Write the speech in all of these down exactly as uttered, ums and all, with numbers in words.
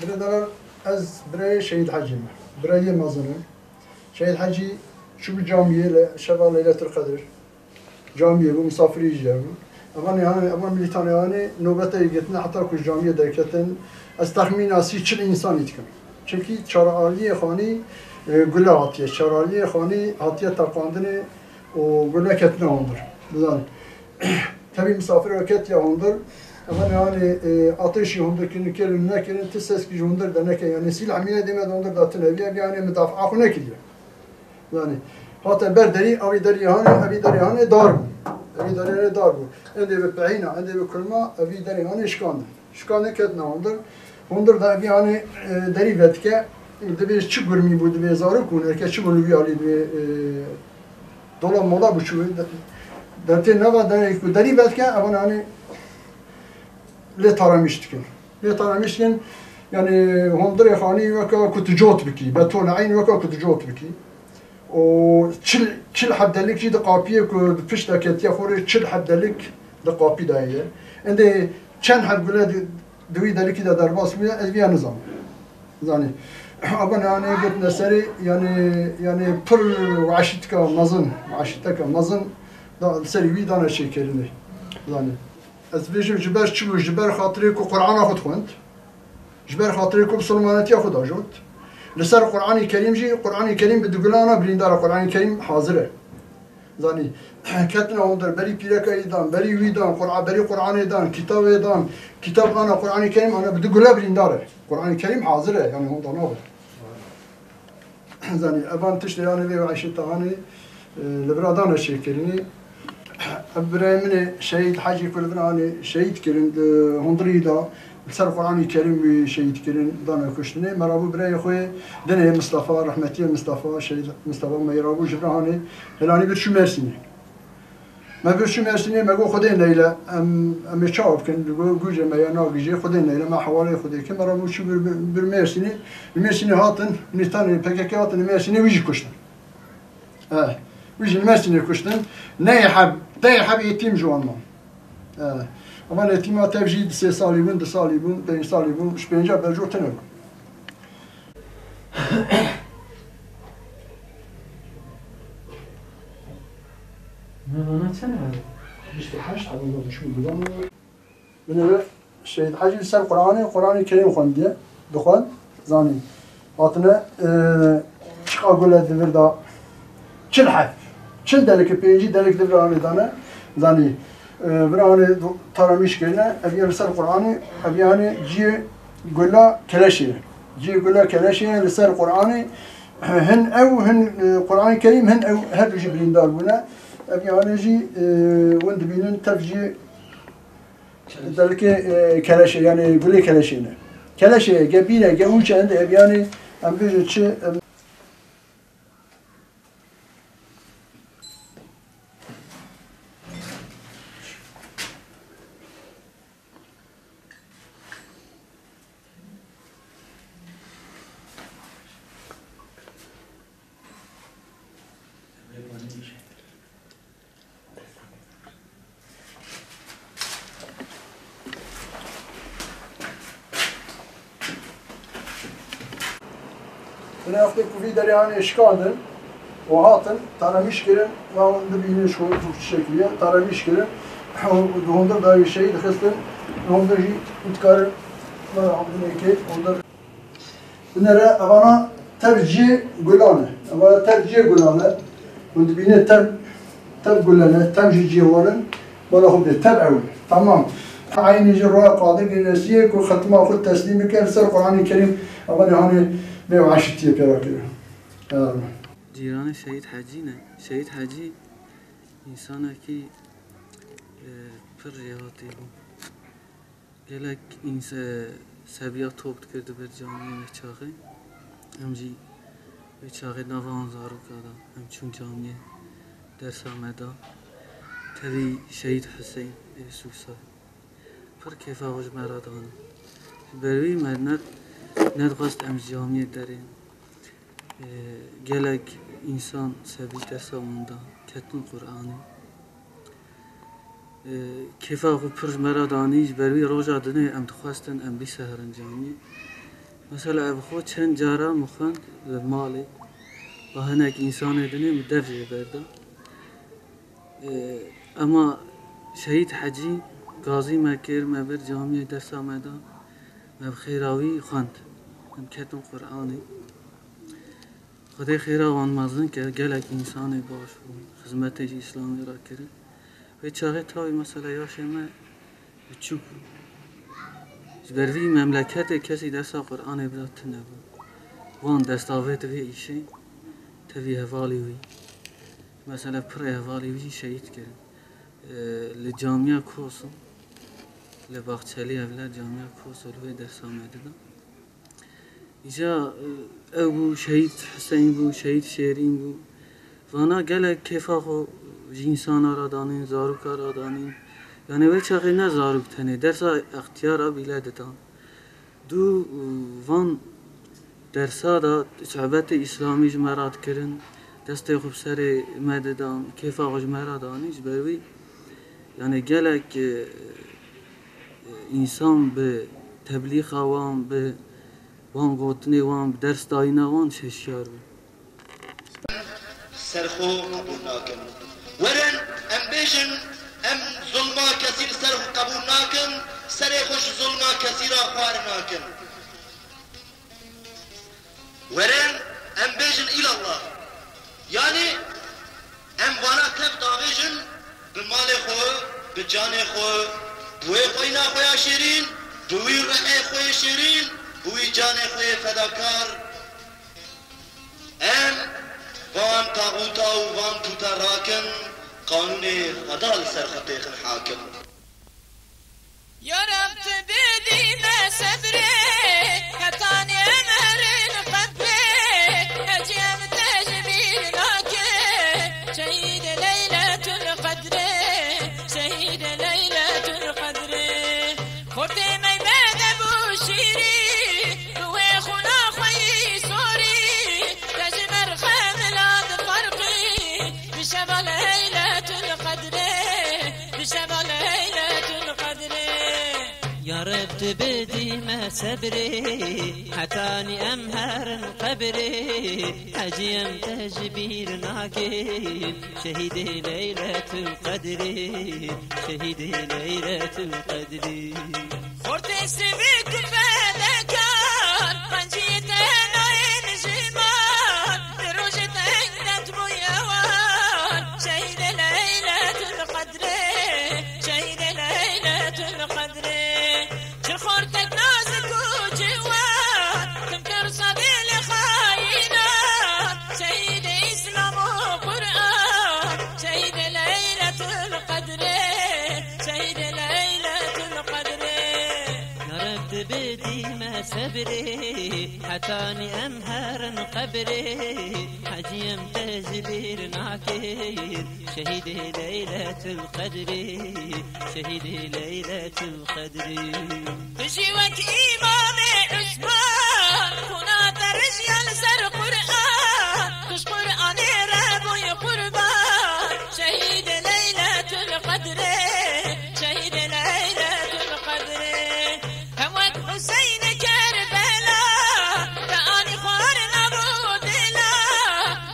Birêdaran, ez birayê Şehîd Hecî me. Birayê mezin im. Şehîd Hecî çûbû camiyê li şeva Leyletul Qedir. Camiyê bû, misafirî jî hebû. Evan yani, evan milîtanê yani nobeteyê girtine heta ku ji camiyê derketin. Ez texmîna sî çil însanî dikim. Çimkî çaraliyê xanî, e, gule hatiye. Çaraliyê xanî hatiye teqandinê û gule ketine hundir. Bizanî. Tevî misafir ketiye hundir. Evan yani, e, ateşî hundir kirin, kirin, nekirin, ti seskî ji hundir de neke. Yani sîl hemîne dême de hundir de tine. Ev yani midafaa xwe nekiriye. Yani, hate ber derî, evî derî hane, evî derî hane dar bû. Evî derî hane dar bû. Endê bi pehîna, endê bi kulma, evî derî hane şikandin. Şikandin ketine hundir. Hundir de evî hane, e, derî vedike. Divê çi gurmî bû, divê zarok bûn, eke çi bûn li wî alî divê, e, dola mola biçû. De, de tê nava derê ku derî vedike, evan hane lê taramîş dikin. Lê taramîş dikin, yani hundirê xanî weke ku tu cot bikî, betona eyn weke ku tu cot bikî. Û çil, çil heb delik jî di qapiyê ku di pişt de ketiye xorê çil heb delik di qapî de heye. Endê çend heb gule di, di wî delikî de derbas bûye, ez viya nizanim. Zanî, aba yani gotine serê, yani, yani pir weşîtika mezin, weşîteka mezin da li serî wî dane çêkirinê. Zanî. Ez dibêjim ji ber çi bû? Ji ber xatirê ku Qur'ana xwe dixwend. Ji ber xatirê ku bisilmanetiya xwe dajot. Li ser Qur'anê Kerîm jî, Qur'anê Kerîm bi digulana birîndar e, Qur'anê Kerîm hazir e. Zanî, ketine hundir, berî pîreka wî dan, berî wî dan, Qur'a-, berî Qur'anê dan, kitabê dan, kitab ana Qur'anê Kerîm ana bi du gule birîndar e. Qur'anê Kerîm hazir e, yani hûn da nabe. Zanî, evan tiştê yani vê weşî tahanê, e, li vira dane çêkirinê. Ev birayê min ê Şehîd Hecî ku li vira anê şehîd kirin, li hundirî da li ser Qur'anê Kerîm wî şehîd kirin, dane kuştinê. Me rabû birayê xwe dinê Mistefa, rehmetiyê Mistefa, Şehîd Mistefa me yê rabû ji vira anê. Helanî bir çû Mersînê. Me bir çû Mersînê, me got Xwedê neyle, em, em ê çawa bikin? Li got gûjê me ya nagijê, Xwedê neyle, me hewalê Xwedê kir, me rabû çû bir, bir, bir Mersînê. Li Mersînê hatin, nîtanê P K K hatin, li Mersînê wî jî kuştin. Eh, wî jî li Mersînê kuştin. Neyê heb, teyê heb yetîm ji wan man. Eh, ama yetîma tev jî di sê salî bûn, di salî bûn, pênc salî bûn, ji pênca berco tune bûn. Mevana çend hebû? Bîst û heşt hebû, bû, şu divan. Binêre Şehîd Hecî li ser Qur'anê, Qur'anê Kerîm xwendiye, dixwend, zanî. Hatine, e, çiqa gule di vir da, çil heb, çil delik, pêncî delik di vir anê dane, zanî. E, vir anê do-, taramîş kirine, ev yên li ser Qur'anê, ev yanê ciyê gula keleşê ye. Ciyê gula keleşê ye li ser Qur'anê, hin ew, hin, e, Qur'anê Kerîm, hin ew her du jî birîndar bûne. Ev yanê jî, e, hûn dibînin tev ciyê Belkî, e, keleşê, yani gulê keleşê ne. Keleşê, ge bîne, ge û çend, ev yani, em bêjin çi, em Binê eftê ku vî derê hanê şikandin û hatin, taramîş kirin, ya hûn dibînin ji xwe çi şekilî ye, taramîş kirin, û di hundir dayê şehîd xistin, hundir jî dikarin, hundir Binêre evana tev ciyê gulan e. Evana tev ciyê gulan e. Hûn dibîne tev, tev gule ne, tev jî ciyê wan in. Bala xwe bê tev ew e. Tamam. Eynî jî roya Qadir Gênesiyê ku xetima xwe teslîm bike li ser Qur'anê Kerîm, evanê hanê vê weşîtiyê pê re kiriye. Eyvallah. Cîranê Şehîd Hecî ne. Şehîd Hecî însanekî, e, pir jêhatî bû. Gelek înse-, sebiya top dikir di ber camiyê wê çaxê. Em jî wê çaxê nava wan zaroka da. Em çûn camiyê dersa me da. Tevî Şehîd Huseyîn ê Sûsa. Pir kêfa xwe ji me re dane. Ji ber wî me ne-, nedixwest em ji camiyê derên. Ê, gelek însan sebî dersa wan da, ketin Qur'anê. Ê, kêfa xwe pir ji me re danî, ji ber wî roja dinê em dixwestin em bîseherin camiyê. Mesela ev xwe çend cara min xwend li malê, ba hinek însanê dinê min dev jê berda. Ee, ema Şehîd Hecî gazî me kir, me bir camiyê dersa me da, me bi xêra wî xwend. Em ketin Qur'anê. Xwedê xêra wan mezin ke, gelek însanê baş bûn, xizmetê ji Îslamê re kirin. Wê çaxê tawî mesela yaşê me biçûk bû. Ji ber vî memleketê kesî dersa Qur'anê bira tune bû. Wan destavêt vê îşê tevî hevalî wî. Mesela pirê hevalî wî jî şehîd kirin. Ee, li camiya Koso, li Baxçelî evle camiya Koso li wê dersa me dida. Îca, e, ew bû, Şehîd Hüseyin bû, Şehîd Şêrîn bû. Vana gelek kêfa xwe ji însana re danîn, zaroka re danîn. Yanî wê çaxê ne zarok tenê, dersa extiyara bîle didan. Dû, e, van dersa de sohbetê îslamî ji me re dikirin, destê xwe bi serê me didan, kêfa xwe ji me re danîn, ji ber wî, yanî gelek, e, Însan bi teblîxa wan, bi wan gotinê wan, bi ders dayîna wan şeşiyar bû. Ser xwe qebûl nakin. Werin, em bêjin, em zulma kesî li ser xwe qebûl nakin, serê xwe ji zulma kesî re xwar nakin. Werin, em bêjin îlallah. Yanî, em vana tev davêjin, bi malê xwe, bi canê xwe, bi wê xweyna xwe ya şêrîn, bi wî rihê xwe yê şêrîn, bi wî canê xwe yê fedakar. Em van taxûta û van pûta rakin, qanûnê Xweda li ser xwe têxin hakim. Ya Reb, tu bidî me sebrê, hetanî em herin qebrê, hecî em te ji bîr nakin. Şehîdê Leyletul Qedrê, şehîdê Leyletul Qedrê. Xortê me bede bû şîrî, bi wê xûna xwe yî sorî, te ji merxemila diferqî, bi şeva Leyletul Qedrê. Bi şeva Leyletul Qedrê. Ya Reb, tu bidî me sebrê, hetanî em herin qebrê, hecî em te ji bîr nakin. Şehîdê Leyletul Qedrê, şehîdê Leyletul Qedrê. Xortê sivik û fedekar, qencî te nayên ji mar, di rojê teng de dibûye war. Şehîdê Leyletul Qedrê, şehîdê Leyletul Qedrê. Çi xortek nazik û ciwan, tim kirsa dîlê xayînan. Şehîdê Îslam û Qur'an, şehîdê Leyletul Qedrê, şehîdê Leyletul Qedrê. Ya Reb, tu bidî me sebrê, hetanî em herin qebrê, hecî em te ji bîr nakin. Şehîdê Leyletul Qedrê, şehîdê Leyletul Qedrê. Tu jî wek Îmamê Usman, xûna te rijiya li ser Qur'an, tu ji Qur'anê re bûyî qurban. Şehîdê Leyletul Qedrê, şehîdê Leyletul Qedrê. Hem wek Huseyinê Kerbela, te anî xwarina bo dila,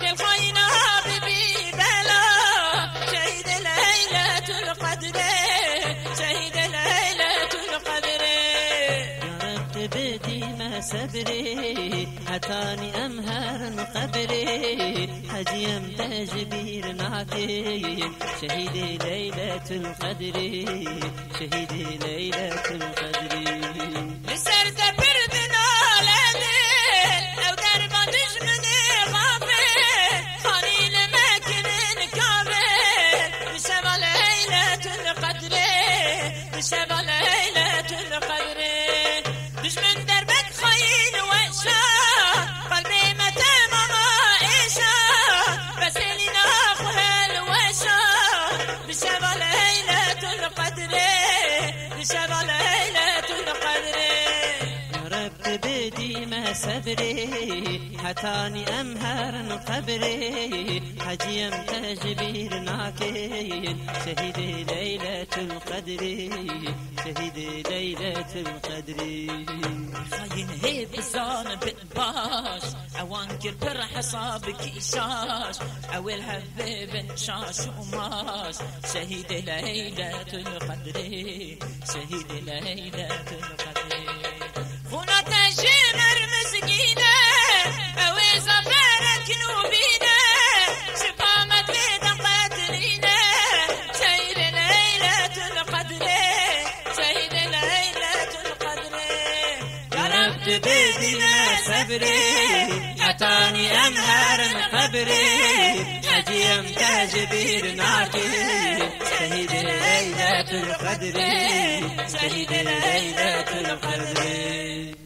dil xayîna bibî bela. Şehîdê Leyletul Qedrê, şehîdê Leyletul Qedrê. Ya Reb, tu bidî me sebrê, hetanî em herin qebrê, hecî em te ji bîr nakin. Şehîdê Leyletul Qedrê, şehîdê Leyletul Qedrê. Li ser te pir dinale dil, ew derba dijminê xafê, xanî li me kirin kafê. Bi şeva Leyletul Qedrê, bi şeva Leyletul Qedrê. Dijmin derbe dixayîn weşa, qelbê me temama êşa, besêlîna xwe hilweşa. Bi şeva Leyletul Qedrê, bi şeva Leyletul Qedrê. Ya Reb, tu bidî me sebrê, hetanî em herin qebrê, hecî em te ji bîr nakin. Şehîdê Leyletul Qedrê, şehîdê Leyletul Qedrê. Xayîn hê bi Bin baş, ewan kir pir hesabikî şaş, ew ê li hev bibin şaş û maş. Şehîdê Leyletul Qedrê, şehîdê Leyletul Qedrê. Xûna te ji me re mizgîn e, ew ê zaferek nû bîne, ji pamet lê de qetilîne. Şehîdê Leyletul Qedrê, şehîdê Leyletul Qedrê. Ya Reb, tu bidîne sebrê, hetanî em herin qebrê. Hecî em te ji bîr nakî, şehîdê Leyletul Qedrê, şehîdê Leyletul Qedrê.